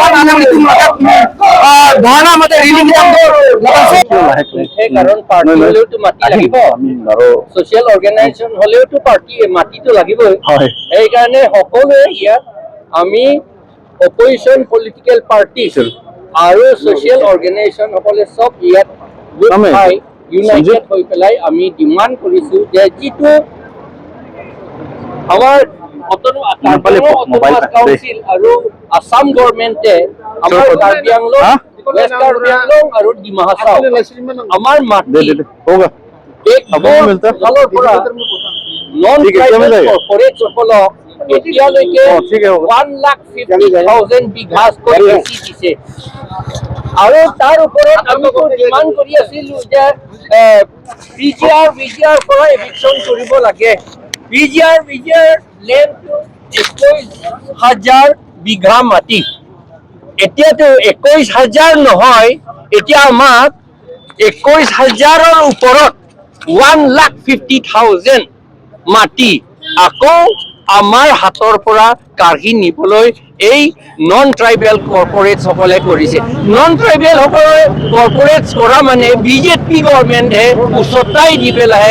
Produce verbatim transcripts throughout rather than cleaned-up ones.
ৱান আছাম এইটো মাজত, আহ, ধৰ্ণা মতে ৰেলী কেইটা লাহে লাহে। সেই কাৰণ পাৰ্টি হ'লেওতো মাটি আহিব। আমি আৰু ছ'চিয়েল অৰ্গেনাইজেশ্যন হ'লেওতো পাৰ্টিয়ে মাটিটো লাগিবই। হয়। সেইকাৰণে সকলোৱে ইয়াত আমি অপজিশ্যন পলিটিকেল পাৰ্টি আৰু ছ'চিয়েল অৰ্গেনাইজেশ্যন সকলে চব ইয়াত গোট খাই ইউনাইটেড হৈ পেলাই আমি ডিমাণ্ড কৰিছো যে যিটো আমাৰ অট'নমাছ কাউন্সিল আৰু আছাম গভৰ্ণমেণ্টে আমাৰ কাৰ্বি আংলং, ৱেষ্ট কাৰ্বি আংলং আৰু ডিমা হাছাও আমাৰ মাটি বেংকৰ ফালৰ পৰা নন ট্ৰাইবেল কৰ্পৰেট সকলক এতিয়ালৈকে ওৱান লাখ ফিফটি থাউজেণ্ড বিঘাছকৈ বেচি দিছে। আৰু তাৰ ওপৰত আমি ডিমাণ্ড কৰি আছিলো যে পি জি আৰ, ভি জি আৰ পৰা এভিকশ্যন কৰিব লাগে। পি জি আৰ, ভি জি আৰ লেণ্ডটো একৈশ হাজাৰ বিঘা মাটি। এতিয়াতো একৈশ হাজাৰ নহয়, এতিয়া আমাক একৈশ হাজাৰৰ ওপৰত ওৱান লাখ ফিফটি থাউজেণ্ড মাটি আকৌ আমাৰ হাতৰ পৰা কাঢ়ি নিবলৈ এই নন ট্ৰাইবেল কৰ্পৰেট সকলে কৰিছে। নন ট্ৰাইবেল সকলে কৰ্পৰেট কৰা মানে বিজেপি গভৰ্ণমেণ্টে উচতাই দি পেলাই,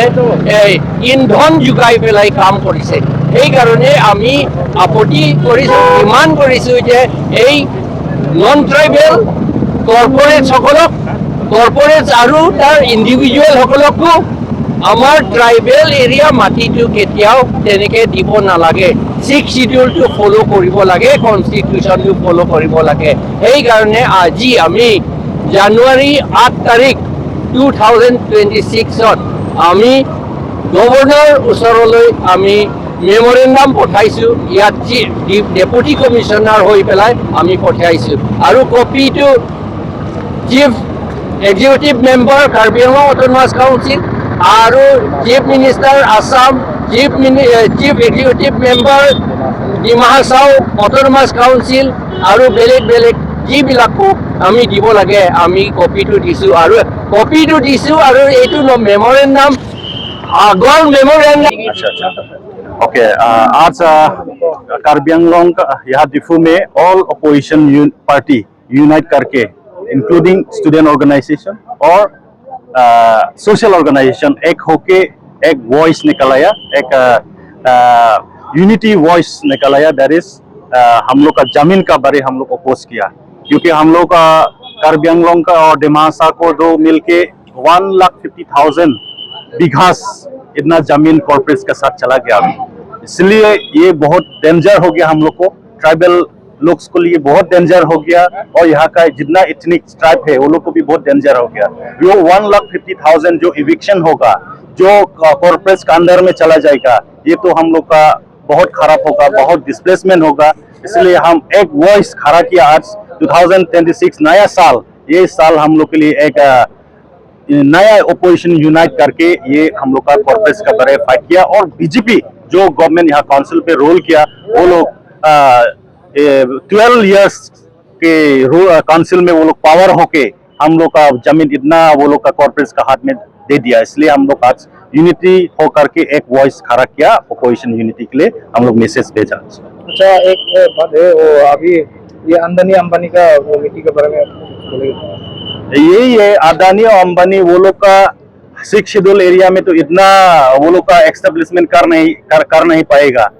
এই ইন্ধন যোগাই পেলাই কাম কৰিছে। সেইকাৰণে আমি আপত্তি কৰিছো, ডিমাণ্ড কৰিছো যে এই নন ট্ৰাইবেল কৰ্পৰেট সকলক, কৰ্পৰেট আৰু তাৰ ইণ্ডিভিজুৱেল সকলকো আমাৰ ট্ৰাইবেল এৰিয়া মাটিটো কেতিয়াও তেনেকে দিব নালাগে। ছিক্স শ্বিডিউলটো ফ'ল' কৰিব লাগে, কনষ্টিটিউশ্যনটো ফ'ল' কৰিব লাগে। সেইকাৰণে আজি আমি জানুৱাৰী আঠ তাৰিখ টু থাউজেণ্ড টুৱেণ্টি ছিক্সত আমি গভৰ্ণৰ ওচৰলৈ আমি মেমৰেণ্ডাম পঠাইছো। ইয়াত চি-, ডি-, ডেপুটি কমিশ্যনাৰ হৈ পেলাই আমি পঠাইছো আৰু কপিটো chief executive member Karbi Anglong autonomous council আৰু চিফ মিনিষ্টাৰ আছাম, চিফ মিনি-, uh, chief executive member Dima Hasao autonomous council আৰু বেলেগ বেলেগ যিবিলাকো আমি দিব লাগে, আমি কপিটো দিছো আৰু কপিটো দিছো আৰু এইটো মেমৰেণ্ডাম আগৰ মেমৰেণ্ডাম। अच्छा, अच्छा। ओके, अ, आज, अ, कार्बी आंगलोंग का यहाँ डिफू में ऑल अपोजिशन यून-, पार्टी यूनाइट करके, इंक्लूडिंग स्टूडेंट ऑर्गेनाइजेशन और, अ, सोशल ऑर्गेनाइजेशन, एक होके एक वॉइस निकाला या, एक, अ, अ, यूनिटी वॉइस निकाला या, दैट इज, अ, हम लोग का जमीन का बारे हम लोग अपोज किया, क्योंकि हम लोग का कार्बी आंगलोंग का और डिमासा को दो मिलके वन लाख फिफ्टी थाउजेंड बीघास इतना जमीन कॉर्पोरेट्स के साथ चला गया अभी। इसलिए ये बहुत डेंजर हो गया हम लोग को, ट्राइबल लोग के लिए बहुत डेंजर हो गया, और यहाँ का जितना एथनिक ट्राइब है वो लोग को भी बहुत डेंजर हो गया। यो वन लाख फिफ्टी थाउजेंड जो इविक्शन होगा, जो कॉर्पोरेट्स का अंडर में चला जाएगा, ये तो हम लोग का बहुत खराब होगा, बहुत डिस्प्लेसमेंट होगा। इसलिए हम एक वॉइस खड़ा किया आज। टू थाउजेंड ट्वेंटी सिक्स नया साल, ये साल हम लोग के लिए एक, अ, नया अपोजिशन यूनाइट करके ये हम लोग का कॉर्पोरेट्स का बारे फाइट किया। और बीजेपी जो गवर्नमेंट यहाँ काउंसिल पे रूल किया, वो लोग, अ, ए, ट्वेल्व ईयर्स के रू-, अ, काउंसिल में वो लोग पावर होके हम लोग का जमीन इतना वो लोग का कॉर्पोरेट्स का हाथ में दे दिया। इसलिए हम लोग आज यूनिटी होकर के एक वॉइस खड़ा किया अपोजिशन यूनिटी के लिए, हम लोग मैसेज भेजा। अच्छा, एक, अ, बात है, वो अभी ये अंदानी अंबानी का वो मीटिंग के बारे में बोलेंगे। यही है, अदानी और अंबानी वो लोग का सिक्स शेड्यूल एरिया में तो इतना वो लोग का एस्टेब्लिशमेंट कर नहीं, कर, कर नहीं पाएगा,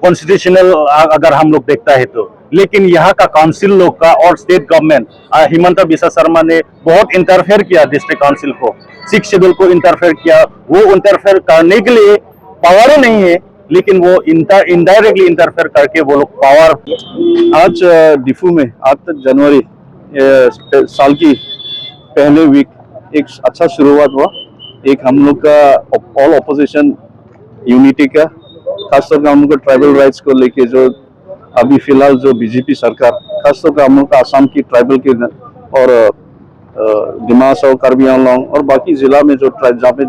कॉन्स्टिट्यूशनल अगर हम लोग देखता है तो। लेकिन यहाँ का काउंसिल लोग का और स्टेट गवर्नमेंट, अ, हिमंता बिस्वा सरमा ने बहुत इंटरफेयर किया डिस्ट्रिक्ट काउंसिल को, सिक्स शेड्यूल को इंटरफेयर किया। वो इंटरफेयर करने के लिए पावर ही नहीं है, लेकिन वो इंटर-, इनडायरेक्टली इंटरफेयर करके वो लोग पावर। आज, अ, डिफू में आठ जनवरी, अ, साल की पहले वीक एक अच्छा शुरुआत हुआ। एक हम लोग का ऑल अपोजिशन यूनिटी का, खासतौर का हम लोग का ट्राइबल राइट्स को लेके जो अभी फिलहाल जो बीजेपी सरकार खासतौर पर हम लोग का आसाम की ट्राइबल की न-, और, अ, दिमासा और कार्बी आंगलोंग और बाकी जिला में जो ट्राइब, जहाँ पे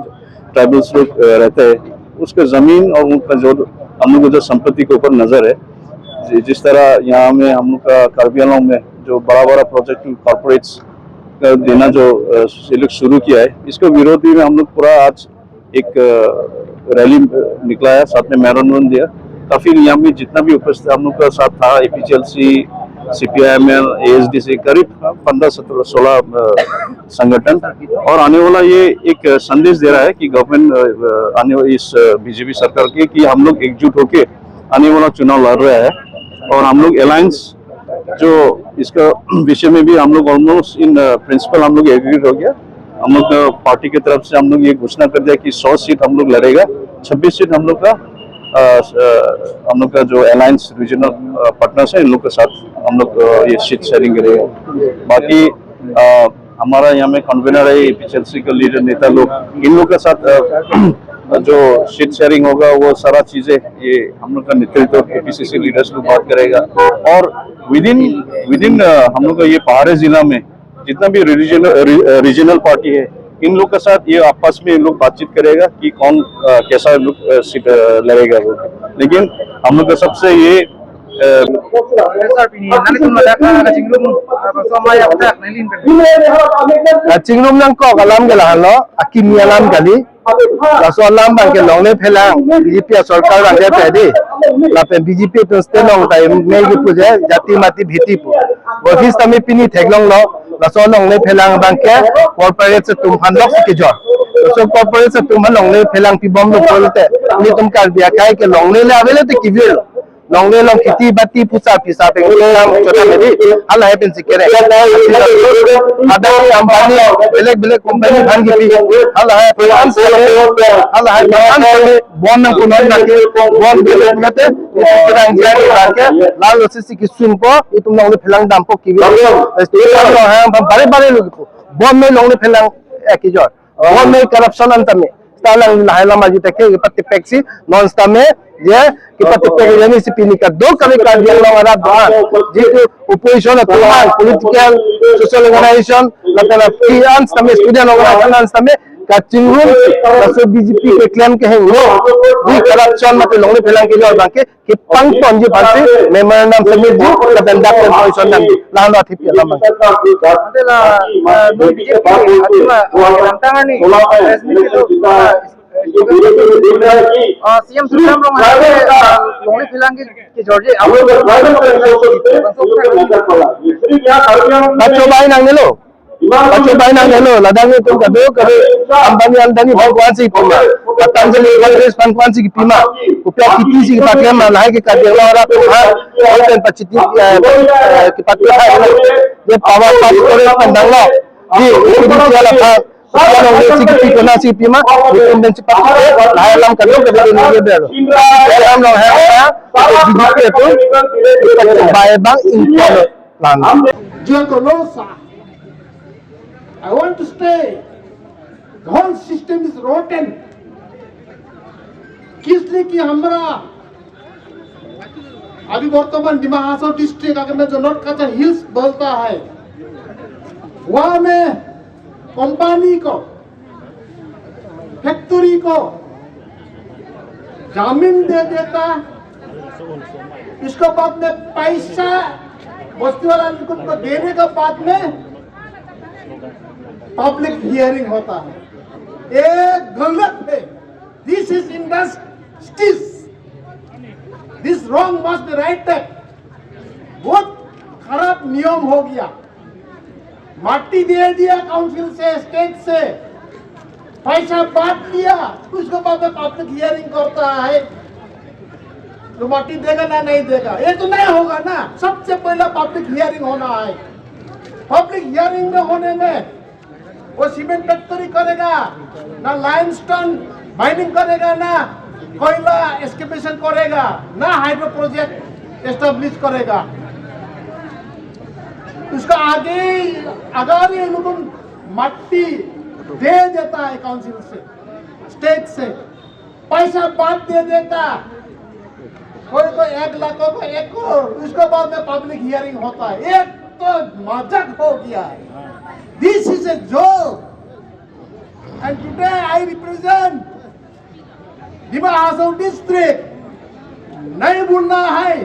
ट्राइबल्स लोग, अ, रहते हैं, उसके ज़मीन और उनका जो, हम लोग को जो संपत्ति के ऊपर नज़र है, जि-, जिस तरह यहाँ में हम लोग का कार्बी आंगलोंग में जो बड़ा बड़ा प्रोजेक्ट कॉरपोरेट्स का देना जो, अ, ये लोग शुरू किया है, इसके विरोधी में हम लोग पूरा आज एक, अ, रैली, अ, निकला है, साथ में मेमोरेंडम दिया। काफी यहाँ में जितना भी उपस्थित हम लोग का साथ था, एपीएचएलसी, सीपीआईएमएल, एएसडीसी, करीब पन्द्रह, सत्रह, सोलह, अ, संगठन, और आने वाला ये एक संदेश दे रहा है कि गवर्नमेंट, अ, अ, आने वाली इस, अ, बीजेपी सरकार के, कि हम लोग एकजुट होके आने वाला चुनाव लड़ रहे हैं और हम लोग अलायंस जो इसका विषय में भी हम लोग ऑलमोस्ट इन प्रिंसिपल हम लोग एग्री हो गया। हम लोग का पार्टी की तरफ से हम लोग ये घोषणा कर दिया कि सौ सीट हम लोग लड़ेगा, छब्बीस सीट हम लोग का, अ, अ, हम लोग का जो अलायंस रीजनल पार्टनर्स है, इन लोग के साथ हम लोग, अ, ये सीट शेयरिंग करेगा। बाकी, अ, हमारा यहाँ में कन्वीनर है, एपीएचएलसी का लीडर, नेता लोग, इन लोग के साथ, अ, जो सीट शेयरिंग होगा, वो सारा चीजें ये हम लोग का नेतृत्व, एपीसीसी लीडर्स लोग बात करेगा। और विदिन, विदिन, अ, हम लोग का ये पहाड़ी जिला में जितना भी रीजनल, री-, अ, रीजनल पार्टी है, इन लोग के साथ ये आपस में इन लोग बातचीत करेगा कि कौन, अ, कैसा लोग, अ, सीट, अ, लड़ेगा वो। लेकिन हम लोग का सबसे ये, अ, Sir, pini nangtum ladak, ah, kachingrum, ah, bangso amei aputhak nangliphan. Kachingrum nangkok alam ke lahenlo, akimi alam kali. Laso alam abangke longle phelang, BJP asorkar abangke pedi. Lapen BJP atum state along tai mei kipu je, jati mati bhiti pu. Office tame pini theklonglo, laso longle phelang abangke corporate atum aphan lok si kejor. Laso corporate atum aphan longle phelang pibomlo pulote, nelitum Karbi akai ke longle le avelo te kivir. Longle along kheti bati pusa pisa peng lam chota medi, halahai pensi kere. Adani Ambani, belek belek company aphan kipi, halahai finance kere, halahai finance kere, bon nangpo non nangke, bon belek belek te, itum kerang jani bangke, lalo sisi kisumpo, itum longle phelang dampo kiwi. Station along hang, bare bare lo kipu. Bon me longle phelang, eh, kejor. Bon me corruption an tame. Seta lang lahai lam aju teke kepatipek si non sitame, je, kepatipek jani si pini kadokave Karbi Anglong arat doan. Jitu opposition atum an, political, social organization, lapen aphi an sitame, student organization an sitame, kachingrum, laso BJP keklem kehingno, di corruption mate longle phelang kejor abangke, kepangponji aphansi memorandum submit ji, lapen dak pen position dam, lahenlo athipi alam abang. Ante la, eh, non BJP atum, eh, Ramtang arni, press meet kedo, eh, eh, CEM Tuliram Ronghang ke, eh, longle phelang ke, kejorji, abo, pachobai nangnelo. Pachobai nangnelo, ladak nelitum kadokave, Ambani Adani aphan ko-ansi kipima, Patanjali Godrej aphan ko-ansi kipima, kopi akheti si kipaklem ma, lahai ke Karbi Anglong arat aphan, lapen pachiti, eh, eh, kipaklem hai, je power pass kore pandang lo, di, di siya laphan, kopi along si kipi kona si kipima, nelitum pen si pachite, lahai alam kadokave neli belo. Lahai alam along hai, BJP atum, pachobai abang ingkon. Jai Kolosa. I want to say, the whole system is rotten. किसलिए कि हमारा अभी वर्तमान दिमा हासाओ डिस्ट्रिक्ट अगर में जो नॉर्थ काचार हिल्स बोलता है, वहाँ में कंपनी को, फैक्ट्री को जमीन दे देता, इसके बाद में पैसा बस्ती वाला लोग को देने के बाद में पब्लिक हियरिंग होता है। ये गलत है। This is injustice. This wrong must be righted. बहुत खराब नियम हो गया। माटी दे दिया काउंसिल से, स्टेट से, पैसा बांट लिया, उसके बाद में पब्लिक हियरिंग करता है, तो माटी देगा ना नहीं देगा, ये तो नहीं होगा ना। सबसे पहला पब्लिक हियरिंग होना है। पब्लिक हियरिंग में होने में वो सीमेंट फैक्ट्री करेगा, ना लाइमस्टोन माइनिंग करेगा, ना कोयला एक्सकेवेशन करेगा, ना हाइड्रो प्रोजेक्ट एस्टैब्लिश करेगा। उसका आगे अगर ये लोग माटी दे देता है काउंसिल से, स्टेट से, पैसा बांट दे देता, कोई कोई एक लाख, कोई कोई एक करोड़, उसके बाद में पब्लिक हियरिंग होता है। ये तो मजाक हो गया है। This is a joke. And today I represent Dima Hasao district. नहीं भूलना है,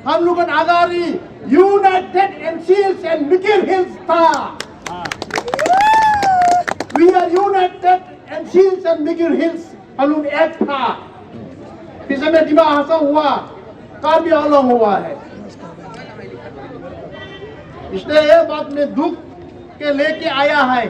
हम लोग का नागारी United N C Hills and Mikir Hills था। We are United N C Hills and Mikir Hills, हम लोग एक था। पीछे में Dima Hasao हुआ, Karbi Anglong हुआ है। इसलिए ये बात में दुख के लेके आया है।